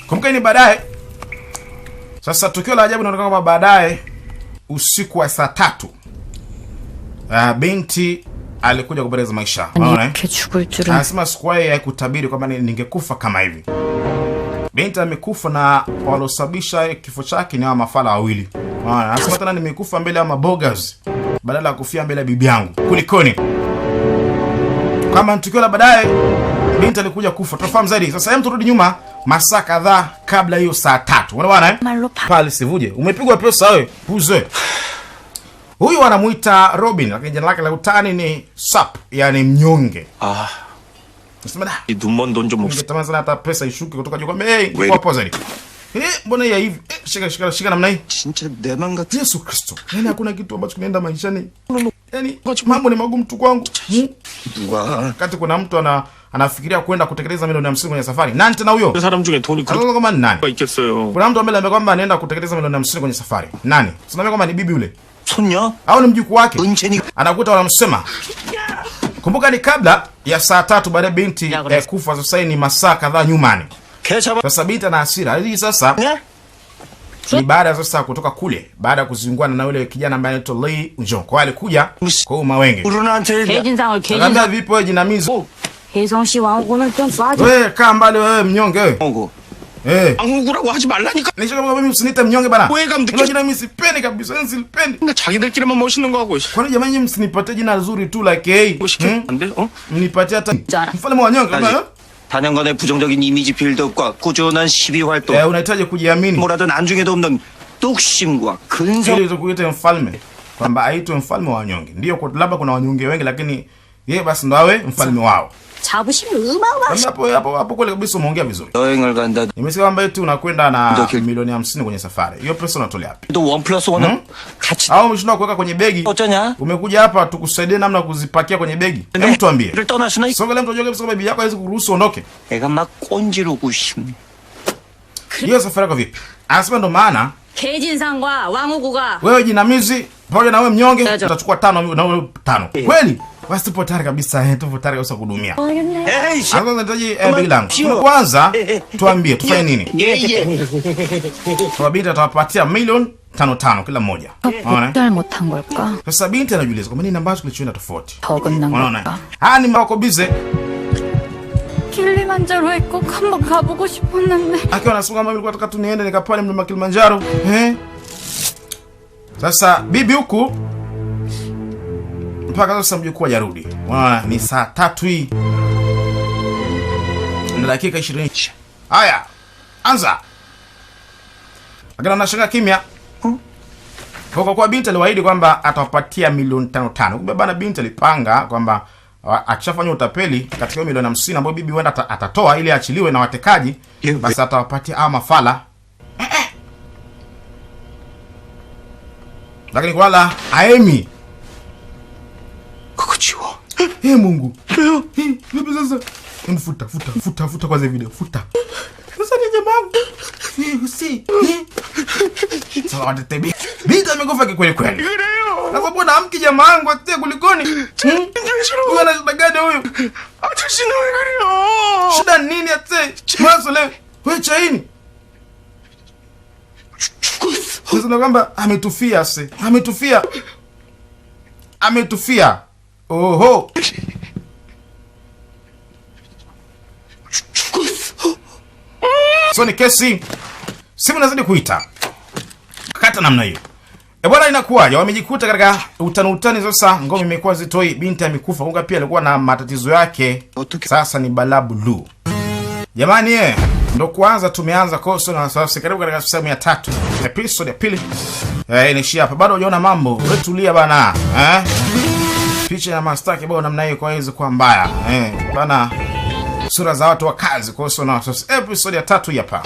Kumbuka ni baadaye. Sasa tukio la ajabu inaonekana kwamba baadaye usiku wa saa 3 binti alikuja kupoteza maisha. Unaona, eh? 이렇게 죽을 줄은 Anasema sikuwahi kutabiri kwamba ningekufa kama hivi. Binti amekufa na walosababisha kifo chake ni hawa mafala wawili. Unaona, anasema tena nimekufa mbele ya mabogas badala ya kufia mbele ya bibi yangu. Kulikoni? Kama tukio la baadaye binti alikuja kufa. Tunafahamu zaidi. Sasa hebu turudi nyuma masaa kadhaa kabla hiyo saa 3. Unaona bwana, eh? 말로 바 Pale sivuje. Umepigwa pesa wewe, puze. Huyu anamuita Robin, lakini jina lake la utani ni Sap, yani mnyonge. 아, Nasema da, 이 눈먼 돈 좀 없어. ningetamani sana hata pesa ishuke kutoka juu kwamba hey, Wewe- kwa hapo zaidi. Eh, mbona ya hivi? Eh, shika shika shika namna hii. 진짜 내맘 같은 Yesu Kristo. Yaani hakuna kitu ambacho kinaenda maishani. Yaani mambo ni magumu tu kwangu. 누가 Wakati kuna mtu anafikiria kwenda kutekeleza milioni 50 kwenye safari. Nani tena huyo? 그 사람 중에 돈이 그렇게 Sasa kama ni nani? 있겠어요. Kuna mtu ambaye kwamba anaenda kutekeleza milioni 50 kwenye safari. Nani? Sinaambia kwamba ni bibi yule 손녀 au ni mjukuu wake. 은채니 Anakuta wanamsema. Kumbuka ni kabla ya saa 3 baada ya binti kufa. Sasa hii ni masaa kadhaa nyumani. 개 잡아 Sasa binti ana hasira. Hii sasa ni baada sasa kutoka kule, baada ya kuzingwana na yule kijana ambaye anaitwa Lee Njong. Kwa hiyo alikuja kwa huyu mawenge. 우르나한테 개진상을 Akaambia 개진상 vipi wewe jinamizi? 혜성 씨 왕후는 좀 쏴줘 Wewe kaa mbali wewe mnyonge wewe. 오고 Eh. 왕후구라고 하지 말라니까. Nisha mimi usiniite mnyonge bana. Wewe kama Hilo jina mimi sipendi kabisa, yani silipendi. 그러니까 자기들끼리만 멋있는 거 하고. Kwani jamani nyinyi msinipatie jina zuri tu like hey. 뭐 시켜 안 돼? 어? Mnipatie hata Jana. mfalme wa wanyonge. 아니, 단연간의 부정적인 이미지 빌드업과 꾸준한 시비 활동 Eh, unahitaji kujiamini 뭐라든 안중에도 없는 뚝심과 근성 ili tukuite mfalme, kwamba aitwe mfalme wa wanyonge. Ndio labda kuna wanyonge wengi, lakini yeye basi ndo awe mfalme wao. 자부심이 어마어마하시 Kwamba hapo hapo hapo kweli kabisa umeongea vizuri. 여행을 간다 Nimesikia kwamba eti unakwenda na Ndio kil- milioni 50 kwenye safari. Hiyo pesa unatolea wapi? 또 원 플러스 원은 같이 Au umeshindwa kuweka kwenye begi? 어쩌냐 Umekuja hapa tukusaidie namna ya kuzipakia kwenye begi. Hebu tuambie. 를 떠날 수나 있... Sio kile mtu ajue kabisa kwamba bibi yako hawezi kuruhusu uondoke. 애가 막 꼰지르고 싶네 Hiyo safari yako vipi? Anasema ndo maana 개진상과 왕후구가 wewe jinamizi pamoja na wewe mnyonge Sawa. utachukua 5 na wewe 5. Kweli? Basi tupo tayari kabisa, tupo tayari kabisa kuhudumia. 에이 씨. Sasa nahitaji begi langu. Sio. Kwanza tuambie tufanye nini? 예예 Kwa binti atawapatia milioni 5 5 kila mmoja. Unaona? 잘못한 걸까? Sasa binti anajiuliza kwamba nini ambacho kilichoenda tofauti. 더 어긋난 Unaona? 걸까? Haya ni wako bize 킬리만자로에 꼭 한번 가보고 싶었는데 akiwa anasema kwamba nilikuwa nataka tu niende nikapande mlima Kilimanjaro. Eh? Sasa bibi huku mpaka sasa mjukuu hajarudi. Unaona ni saa 3 hii na dakika 20. Haya, anza. Lakini anashangaa kimya. Kwa kuwa binti aliwaahidi kwamba atawapatia milioni 5 5. Kumbe bana binti alipanga kwamba akishafanya utapeli katika hiyo milioni 50 ambayo bibi huenda atatoa ili aachiliwe na watekaji, basi atawapatia hawa mafala. Eh. Lakini wala aemi. 그거 지워 Eh, Mungu. Eh, vipi sasa? Hebu futa futa futa futa kwanza video, futa. Sasa ni jamaa. Eh, si. Eh. Sasa watetebi. Binti amekufa kikweli kweli. Sasa mbona amki jamaa wangu atie kulikoni? Huyu ana shida gani huyu? 아저씨는 왜 그래요? Shida nini atie? Mwanzo leo. Wewe chaini. Sasa na kwamba ametufia se. Ametufia. Ametufia. Oho. So ni kesi. Simu inazidi kuita. Kata namna hiyo. E bwana, inakuwaje? Wamejikuta katika utani utani sasa, ngome imekuwa zitoi, binti amekufa. Kumbuka pia alikuwa na matatizo yake. Sasa ni balaa blue. Jamani ndo kwanza tumeanza koso na wasiwasi. Karibu katika sehemu ya 3, episode ya pili. Inaishia hapa. Bado hujaona mambo. Wewe tulia bana. Picha ya master kibao namna hiyo kwa hizo kwa mbaya. Bana sura za watu wa kazi koso na wasiwasi. Episode ya 3 hapa.